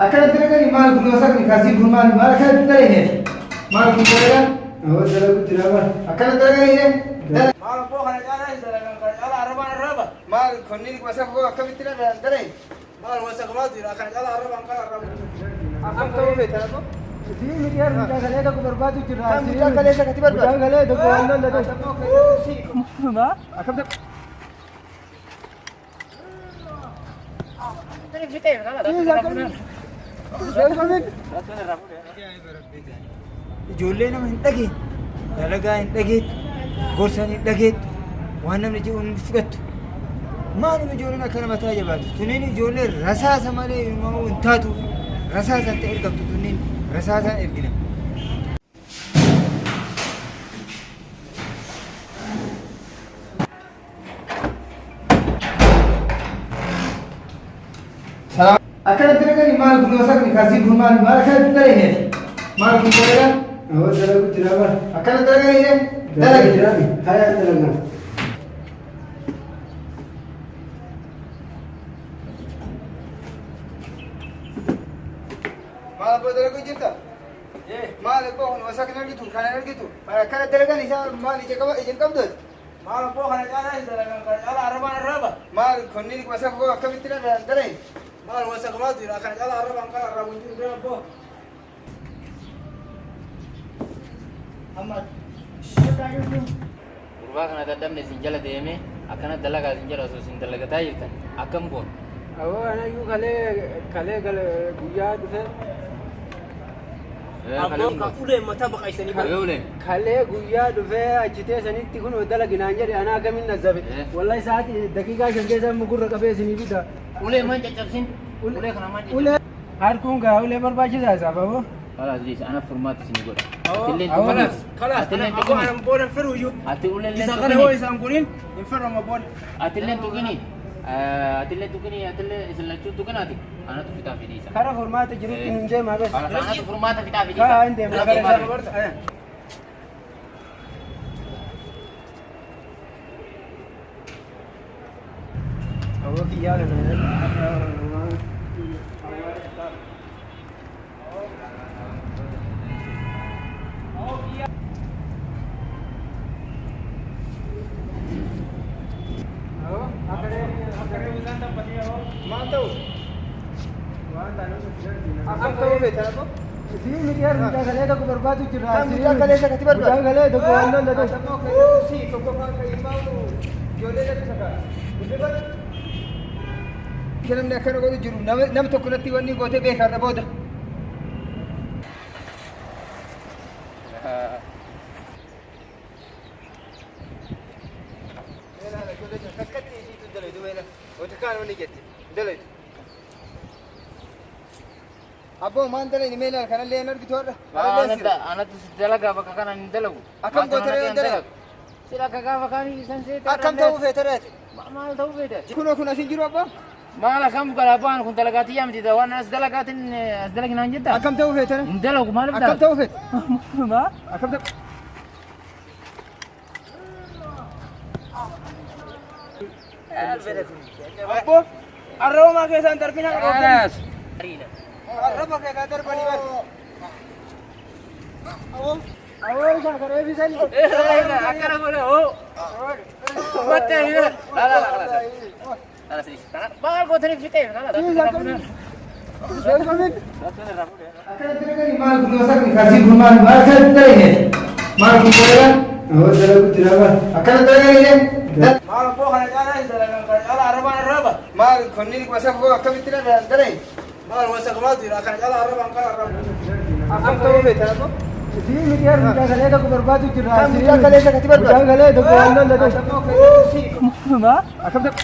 Akkanatti dalagan maal kun wasakni kaasii kun maal maal akkanatti dalagneeti? Maal kun dalagan? Awwa dalagu jira bara. Akkanatti dalagan Maal abboo kana caalaa hin dalagan kana caalaa arrabaan arraba. Maal kunniin wasaka akkamitti dalagan? Maal wasakamaatu jira kana caalaa arrabaan kan arrabu. Akkam ta'uu feeta abboo? Sii miidiyaan mucaa kalee tokko barbaadu jira. Kan mucaa kalee sakati barbaadu? Mucaa kalee tokko waan lola tokko. Akkam ta'u? Ijoollee nama hin dhageenye, dalagaa hin dhageettu, gorsan hin dhageettu, waan namni jedhu hin fudhattu. Maalum ijoolleen akkana mataa jabaatu? Tuniin ijoollee rasaasa malee uumamuu hin taatu. Rasaasaan ta'e ergamtu tuniin rasaasaan ergina. Akkanatti dalagan maal kun wasakni kaasii kun maal maal akkanatti dalagneeti? Maal kun dalagan? Awwa dalagu jira bara. Akkanatti dalagan Dalagu dalagi. jira. Haya dalagan. Maal abboo dalaguu jirta? Maal abboo kun wasakni argitu kan argitu akkana dalagan isaa maal ija qaba ija hin qabdu ati? Maal abboo kana caalaa hin dalagan kana caalaa arrabaan arraba. Maal kunniin wasaka akkamitti dalagan? Maal wasakamaatu jira kana caalaa arrabaan kan arrabu hin jiru bira abboo. Amma Gurbaa kana dadhabne isin jala deemee akkana dalagaa isin jala osoo isin dalagataa jirtan akkam goon? Awwa anayyuu kalee kalee gala guyyaa dhufe Abboo kan ulee mataa baqaysanii bara. Kalee uleen. kalee guyyaa dhufee achi teessanitti kun dalaginaan jedhe anaa akkamiin nazzabe. Wallahi sa'aatii daqiiqaa 5 keessa amma gurra qabee isinii fida. Ulee maan caccabsin? Ulee kana maan caccabsin? Ulee harkuun gaa ulee barbaachisaa isaaf aboo. Kalaas dhiisi ana furmaata isin godha. Awwa. Atilleen Awwa. tuqini. Kalaas kalaas Atilleen abboo tuqini. ana booda hin fedhu iyyuu. Ati ulelleen Isa kana yoo tuqini. isaan kunin hin fedhu amma booda. Atilleen tuqini. Atilleen tuqini. Atillee isin lachuu tuqinaati. Anatu fitaa fidhiisa. Kara furmaata jirutti nun deemaa bes. Kalaas anatu furmaata fitaa fidhiisa. Kaa hin deemna kara isaa. Awwa kiyyaa kana. Maal ta'u? Akkam ta'uu feeta abboo? Sii miidiyaan mucaa kalee tokko barbaadu jira. Kan mucaa kalee sakati barbaadu? Mucaa kalee tokko waan lola tokko. Namni akkana godhu jiru nama tokko natti wanni gootee beekarra booda. Abboo maan dalagni mee ilaal kanallee hin argitu har'a. Anatu si dalagaa bakka kana hin dalagu. Akkam gootee yoo dalagu? Sila akka gaafa kaanii isan seete. Akkam ta'uu feete reeti? Maal ta'uu feete? Kunoo kun asin jiru abbaa? Maal akkam godha abbaan kun dalagaatii yaa miti waan as dalagaatiin as dalaginaan jetta. Akkam ta'uu feete? Hin dalagu maaliif Akkam ta'uu feete? Akkam ta'uu? Abboo arrabuma keessaan darbina qabatanii. Arraba keessaa darbanii bari. Awwa isaa karee bisani. Akkana godha hoo. Battee ni la la la la. Maal gootaniif fixee? Akkanatti dalagan maal kun wasakni kaasii kun maal maal akkanatti dalagneeti? Maal kun dalagan? Awwa dalagu jira bara. Akkanatti dalagan Maal abboo kana caalaa hin dalagan kana caalaa arrabaan arraba. Maal kunniin wasaka akkamitti dalagan? Maal wasakamaatu jira kana caalaa arrabaan kan arrabu. Akkam ta'uu feeta abboo? Sii miidiyaan mucaa kalee tokko barbaadu jira. Kan mucaa kalee sakati barbaadu? Mucaa kalee tokko waan lola tokko. Akkam ta'u?